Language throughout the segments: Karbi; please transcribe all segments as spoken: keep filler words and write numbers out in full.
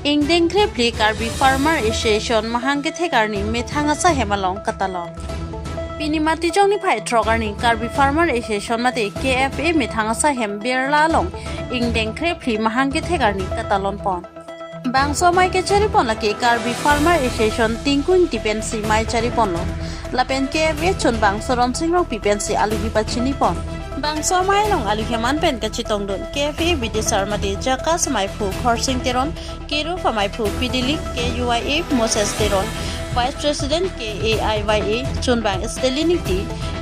Ingdeng krephli Karbi Farmer Association mahang kethek arni methang asai hem along katalon. Pini Matijong niphai throk arni Karbi Farmer Association mate K F A methang asai hem Birla along ingdeng krephli mahang kethek arni katalon pon. Bangso amei kachari pon lake Karbi Farmer Association Tingku Ingti pensi amei chari ponlo. Lapen K F A chunbang Soron Sing Rongpi pensi aluhi pachini pon. Bangso amei along aluhi aman pen kachetongdun K F A Bidisar mate Jakas meiphu Khorsing Teron, K Rupa meiphu Pidilik, K U Y A Moses Teron, Vice President K A I Y A chunbang Stalin Ingti,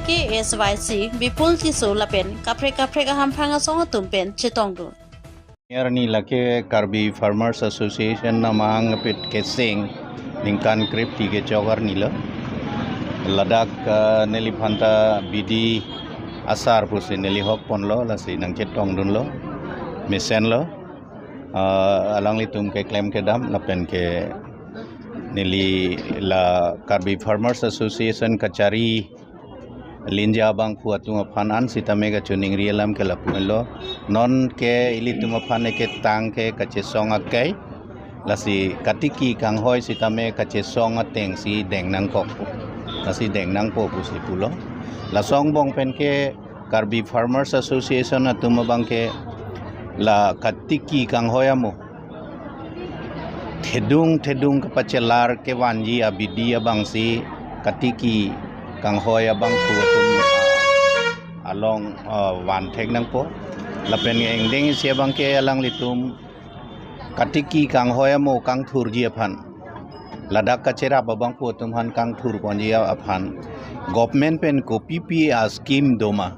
K S Y C Bipul Tisso lapen kaprek kaprek ahamphang asong atum pen chetongdun. Arni lake Karbi Farmers Association namang pit keseng ningkan krephli kechok arni lo. Ladak, eh, neliphan ta bidi asar pusi neli hok ponlo, lasi nangchetongdunlo, mesenlo. Eh, alanglitum keklem kedam lapen ke neli la Karbi Farmers Association kachari linja abangphu atum aphan an sitame kachoningri alam ke lapu-anlo. Non ke ilitum aphan eketang ke kachesong akai. Lasi katiki kanghoi sitame kachesong atengsi deng nangkokpo. Lasi deng nangpo pusi pulo. Laso angbong pen ke Karbi Farmers Association atum abang ke la katiki kanghoi amo thedung thedung kapachelar kevanji abidi abangsi katiki kanghoi abangphu atum along, ah, vanthek nangpo. Lapen ingdeng isi abang ke alanglitum katiki kanghoi amo kangthurji aphan, ladak kacherap abangphu atum aphan kangthur ponji aphan government pen kopipi a-scheme doma,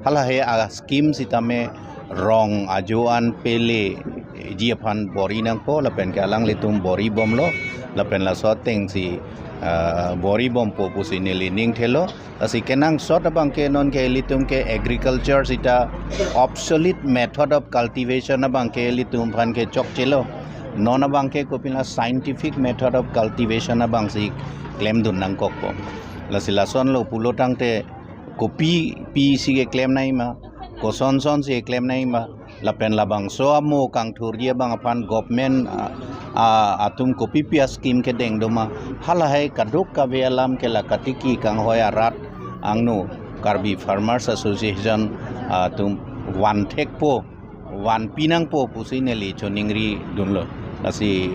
halahe a-scheme sitame rong ajo an peleji aphan bor-i nangpo lapen ke alanglitum bor-i bomlo lapen laso atengsi, ah, bor-i bompo pusi neli ning thelo. Lasi kenangsot abang ke non ke ilitum ke agriculture sita obsolete method of cultivation abang ke ilitum aphan ke chokchelo. Non abang ke kopila scientific method of cultivation abangsi klemdun nangkokpo. Lasi lasonlo pulo tangte kopipi si keklem nangji ma, kosonson si keklem nangji ma, lapen labangso amo kangthurji abang aphan government, ah, ah, atum kopipi a-scheme kedeng doma, halahe kadokave alam ke la katiki kanghoi arat angno Karbi Farmers Association, ah, atum vanthekpo, vanpi nangpo pusi neli choningridunlo. Lasi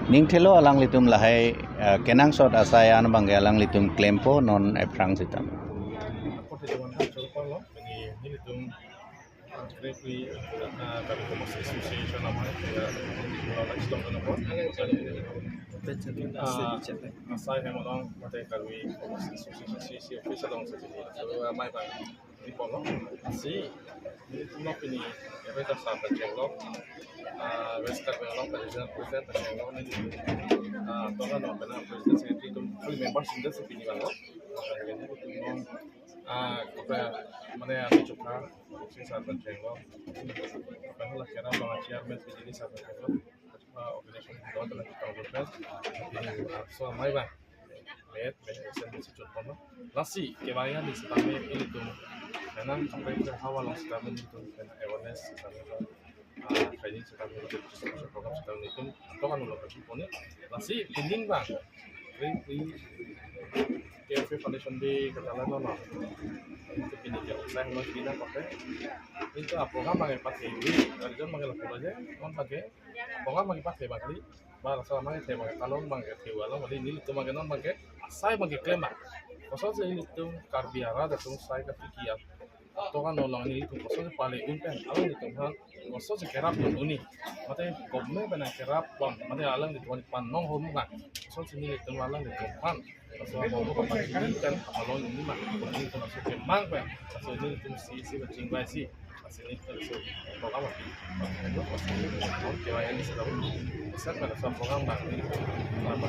ning thelo alanglitum lahai, ah, kenangsot asai an abang ke alanglitum klempo non aphrang sitame. Apo te jawan kan choro palo, ini, ini tum, ah, kre kui, ah, Karbi Farmers Association amei, ya, kalau lagi dong kena buat, ah, asai hem along, mate Karbi Farmers Association, C C office along sejini. So, ah, amei bang, di polo, si, ini tum nok ini, ya, beta sa ta chenglo, ah, West Karbi Anglong, regional president ta chenglo, ini, ah, tonga no, kena president secretary tum, full members tum, si pini bang lo. Ah, kopi, mane, ami chokha, si sa ta chenglo. Kopi hala kera bang chairman P D D sa ta chenglo. Ah, organization dot la kita urut kan. Ini, ah, so amei bang. Met, met, S M C chot kono. Lasi, kevang arni sitame ilitum. Karena sampai ke hawa long sitame ilitum, karena awareness sitame, ah, training sitame, education program sitame ilitum. Tonga no lo kaki pone. Lasi, pining bang. Ini, ini, K F A Foundation Day katalan lo, no. Itu pini ke, saya mau pindah pakai. Itu apa kan pakai, pakai ini, kerja pakai lapu aja, kan pakai. Apa kan pakai, pakai bakli, bar sama pakai, pakai talon pakai, pakai walang, pakai nelitum pakai non pakai, asai pakai klem bang. Kosonsi nelitum Karbi arat atum sai katiki ya. Tonga no along nelitum kosonsi pale un pen, alanglitum aphan kosonsi kerap pon un-e. Mate government pen kerap pon, mate alanglitum aphan non hom kan. Kosonsi nelitum alanglitum aphan. Laso abang ko pachini pen along ini mah, ini ko laso kemang pen, laso nelitum si, si kachingvai si, laso ini ko laso program api, laso ini ko kevang arni selalu, set pen laso program bang ini, apa?